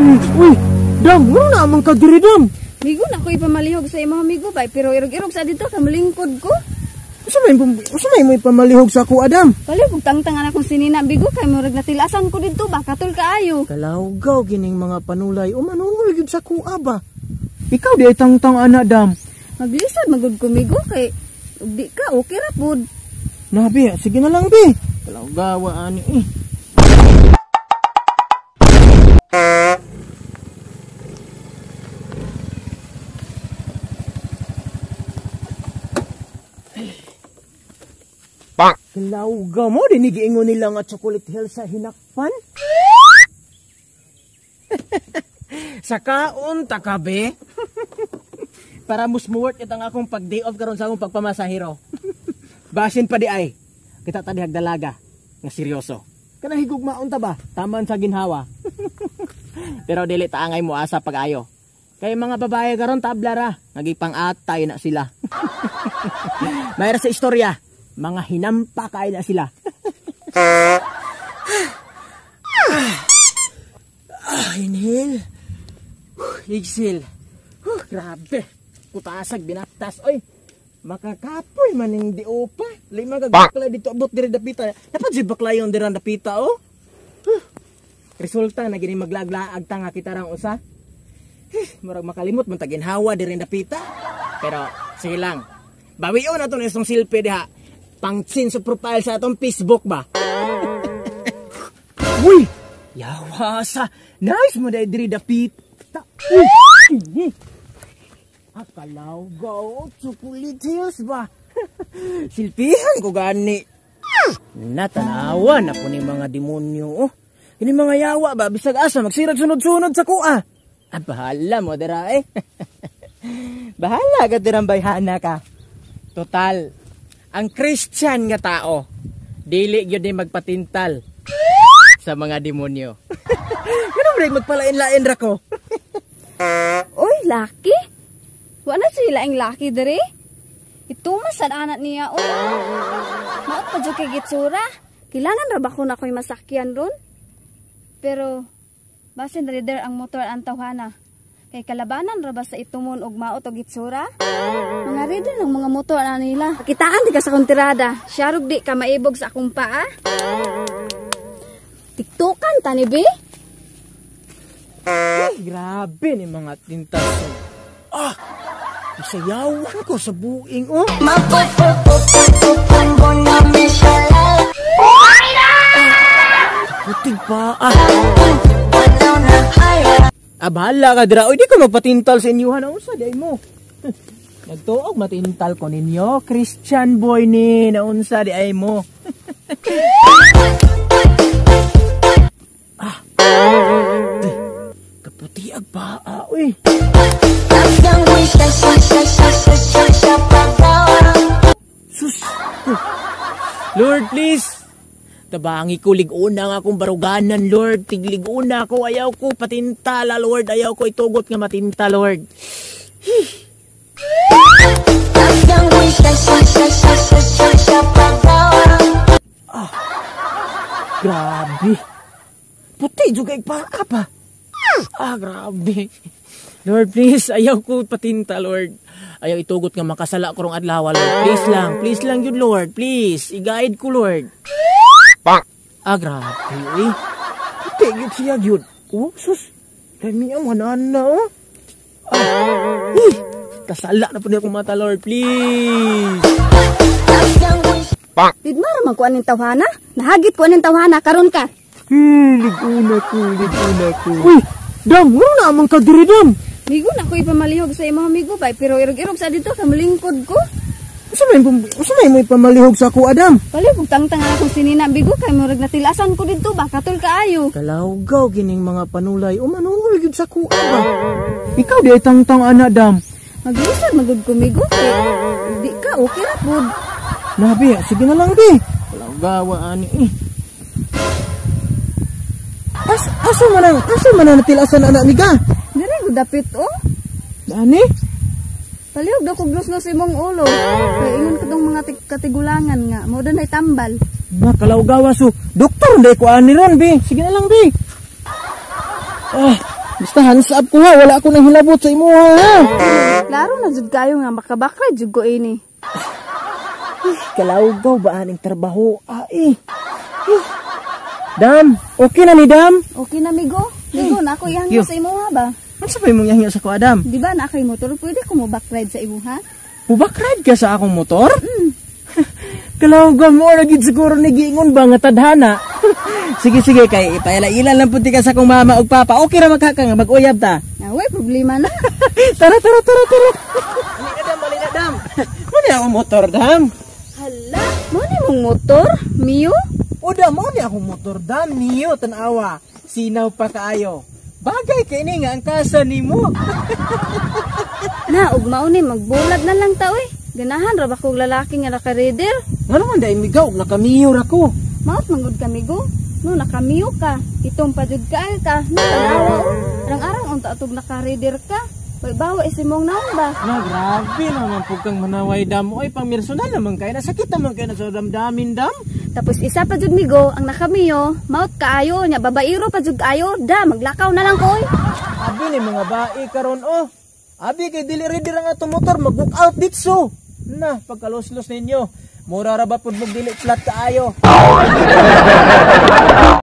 Uy, Dam, ngano na amang ka diri, Dam? Migo na ko ipamalihog sa imong amigo bay, pero irog-irog sa dito ka malingkod ko. Usa may mo ipamalihog sa ako, Adam? Palihog tangtang anak kong sinina bigo kay murag natilasan ko didto ba katul kaayo. Kalawgaw gining mga panulay o manungol gyud sa kuha ba. Ikaw di ay tangtang ana, Dam. Maglisod magud ko migo kay ug di ka okay ra pud. Nabi, sige na lang bi. Kalawgawa ani eh. Kalawgaw mo, dinigiingon nila nga Chocolate Hill sa Hinakpan? Sa kaon ta ka, be. Para mas muwort itang akong pag-day off karon sa akong pagpamasahero. Basin pa di ay. Kita ta dihag dalaga nga seryoso. Kanang higugmaon ta ba? Taman sa ginhawa. Pero dili ta angay mo asa pag-ayo. Kay mga babae karon tabla ra, nagipang-atay na sila. Mayra sa istorya, mga hinampa kay na sila. Inhale. Exhale. Grabe. Kutasag binaktas. Oy, makakapoy maning di opa. Lima ka bakla dito abot diri dapita. Dapat jud baklayon diri dapita oh. Resulta na gini maglaglaag ta nga kita rang usa. Murag makalimot man ta ginhawa diri dapita. Pero sige lang. Bawion na to ni isang silpi diha. Pang-change sa profile sa atong Facebook ba? Uy! Yawasa! Nice mo dahil diri dapita. Uy! Akalawgaw, Chocolate Hills ba? Silpihan ko gani. Natanawa na po ni mga demonyo. Oh. Kini mga yawa ba? Bisag asa, magsirag sunod-sunod sa kuha. Ah, bahala mo dira eh. Bahala ka dirang bayhana ka. Total, ang Christian nga tao, dili gyud ni magpatintal sa mga demonyo. Ganun ba magpalain-lain ra ko? Oy, laki? Wala sila ang laki dere. Itumas sad anak niya oy. Maot pa jud kay gitsura. Kailangan ra ba ko na ko'y masakyan ron? Pero basin rider ang motor ang tawhana. Kay kalabanan ra ba sa itumon og maot og gitsura? Mga rider ng mga motor ana nila. Kitaan di ka sa kontirada. Siyarog di ka maibog sa akong paa. Tiktokan tani be. Ay, grabe ni mga tintas. Ah! Isayawan ko sa buing, oh! Puting pa, ah! Ah, bahala ka dira. Uy, di ko magpatintal sa inyuhan. Unsa di ay mo? Nagtuog matintal ko ninyo. Christian boy ni, naunsa di ay mo. Ah! Kaputi ag paa, uy! Sus! Lord, please! Tabangi ko, liguna nga akong baruganan, Lord. Tigliguna ko, ayaw ko patintala, Lord. Ayaw ko itugot nga matinta, Lord. Ah, grabe. Puti, juga paa pa. Ah, grabe. Lord, please, ayaw ko patinta, Lord. Ayaw itugot nga makasala ko rong adlaw, Lord. Please lang yun, Lord. Please, i-guide ko, Lord. Ah, grabe, eh. Puti, yun siya, yun. Oh, sus. Kami ang manana, oh. Ah, eh. Kasala na po niya akong mata, Lord. Please. Did mara man ko aning tawhana? Nahagit ko aning tawhana, karon ka. Liguna ko, liguna ko. Uy, Dam, ngano na amang ka diri, Dam? Migo na ko ipamalihog sa imong amigo bay, pero irog-irog sa dito ka malingkod ko. Usa may mo ipamalihog sa ako, Adam? Palihog tangtang akong sinina bigo kay murag natilasan ko didto ba katul kaayo. Kalawgaw gining mga panulay o manungol gyud sa kuha ba. Ikaw di ay tangtang ana, Dam. Maglisod magud ko migo kay di ka okay ra pud. Nabi, sige na lang bi. Kalawgawa ani eh. Asa man ang natilasan anak ni ka? Dire gud dapit oh. Ani? Palihog daw kog lusnos imong ulo. Kay ingon katong mga katigulangan nga mo danay tambal. Na kalawgawa so doktor nday ko ani ron bi. Sige na lang bi. Ah. Basta hands up ko ha, wala ako nang hilabot sa imuha ha. Klaro na jud kayo nga makabakride jud ko ini. Kalawgaw ba aning trabaho? Ah, eh. Eh. Dam, okay na ni Dam? Okay na, migo. Migo, na ako ihangyo Yo. sa imuha ba? Ano sa pa imong ihangyo sa ko, Adam? Di ba na kay motor, pwede ko mo backride sa imuha? Mubakride ka sa akong motor? Kalawgaw mo, lagi siguro ni giingon ba nga tadhana? Sige, sige, kay ipaila-ila lang punti ka sa akong mama ug papa. Okay ra magka ka nga mag-uyab ta. Naway problema na. Tara, tara, tara, tara. Dali na, Dam, dali na, Dam. Mao ni akong motor, Dam. Hala, mao ni mong motor? Mio? O Dam, mao ni akong motor, Dam. Niyo, tanawa. Sinaw pa kaayo. Bagay kay ni nga ang kasa nimo. Na, ug mao ni magbulag na lang ta oy. Ganahan ra ba kog lalaki nga naka-rider? Ngano man dai migaw, nakamiyo ra ko. Maot mangud kami go. No, nakamiyo ka. Itong pa jud ka ka. No, tanawa oh. Arang-arang unta atog naka-rider ka. Way bawa isimong naon ba? Na, grabe naman pug kang manaway, Dam. Oy, pang personal naman kay nasakit naman kay na sa damdamin, Dam. Tapos isa pa jud migo ang nakamiyo, maot kaayo nya babairo pa jud kaayo, da maglakaw na lang ko oy. Abi ni mga bae karon oh. Abi kay dili ready ra nga atong motor, mag-walk out ditso. Na, pagkalos-los ninyo. Mura ra ba pud mo dili flat kaayo.